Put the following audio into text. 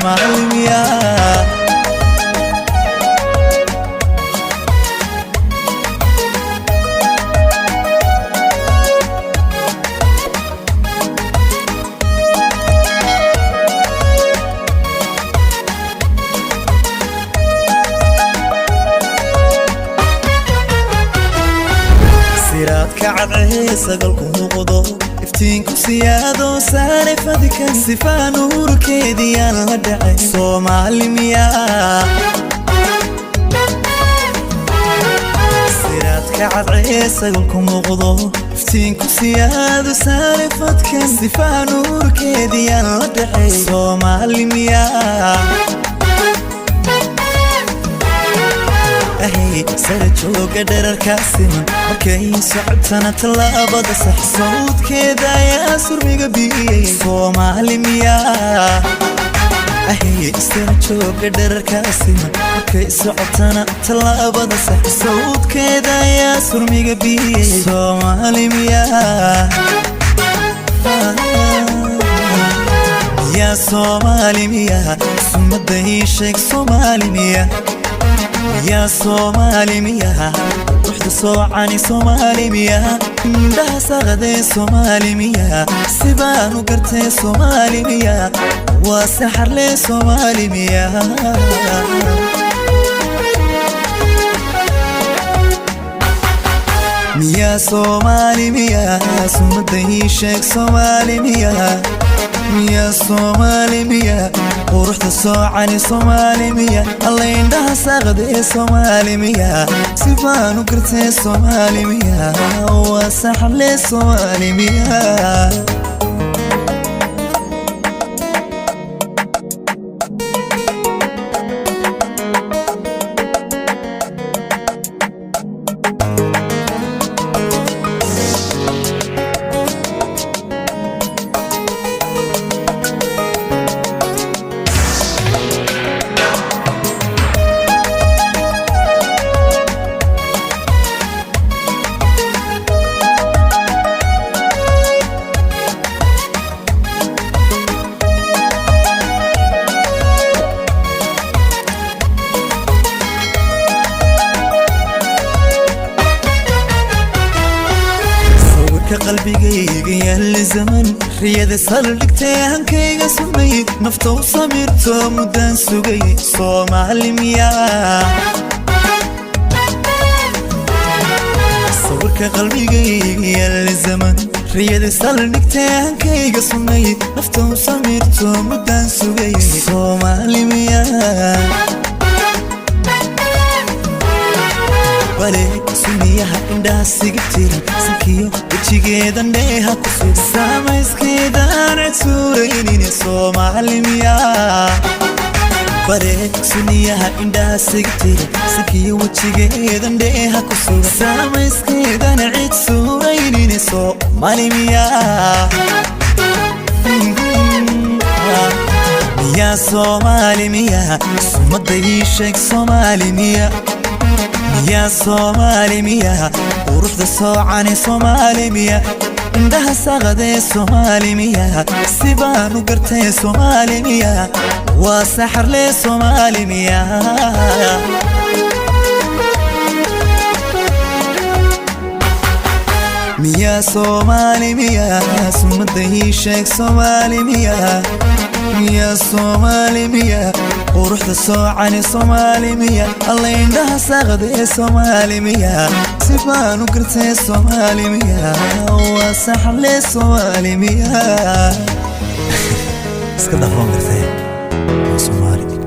Soomaali miyaa? Siraadka cadcee sagalku muuqdo, iftiinku siyaado saare fadka, sifaa nuurkeediyaan la dhacay. Soomaali miyaa? Siraadka cadcee sagalku muuqdo, iftiinku siyaado saare fadka, sifaa nuurkeediyaan la dhacay. Soomaali miyaa? Ahay, sara jooga dherarkaa siman, markay socotana tallaabada sax, sawdkeeda ayaa surmiga biyey. Soomaali miyaa? Ahay, sara jooga dherarkaa siman, markay socotana tallaabada sax, sawdkeeda ayaa surmiga biyey. Soomaali miyaa? Miyaa Soomaali miyaa? Sumada ii sheeg, Soomaali miyaa? Yaa Soomaali miyaa? Ruuxda soocani Soomaali miyaa? Indhaha saqadee Soomaali miyaa? Sibaan u gartee Soomaali miyaa? Waa saxarlee Soomaali miyaa? Miyaa Soomaali miyaa? Sumada ii sheeg, Soomaali miyaa? Miyaa Soomaali miyaa? Quruxda soocani Soomaali miyaa? Alla, indhaha saaqadee Soomaali miyaa? Sifaan u gartee Soomaali miyaa? Waa saxarlee Soomaali miyaa? Sawirka qalbigayga yaalla zaman, riyada saldhigtay, hankayga sumay, nafta u samirto muddaan sugay. Soomaali miyaa? Sawirka qalbigayga yaalla zaman, riyada saldhigtay, hankayga sumay, nafta u samirto muddaan sugay. Soomaali miyaa? Bale suniyaha indhaha siga jira, sankiyo wejigeeda dheeha ku sug, saamayskeedaan cid suuraynin. Soomaali miyaa? Bale suniyaha indhaha siga jira, sankiyo wejigeeda dheeha ku sug, saamayskeedaan cid suuraynin. Soomaali miyaa? Miyaa Soomaali miyaa? Sumada ii sheeg, Soomaali miyaa? Miyaa Soomaali miyaa? Quruxda soocani Soomaali miyaa? Indhaha saqadee Soomaali miyaa? Sibaan u gartee Soomaali miyaa? Waa saxarlee Soomaali miyaa? Miyaa Soomaali miyaa? Sumada ii sheeg, Soomaali miyaa? Miyaa Soomaali miyaa? Quruxda soocani Soomaali miyaa? Alla, indhaha saqadee Soomaali miyaa? Sibaan u gartee Soomaali miyaa? Waa saxarlee Soomaali miyaa? Iska dhafroon gartee, waa Soomaali.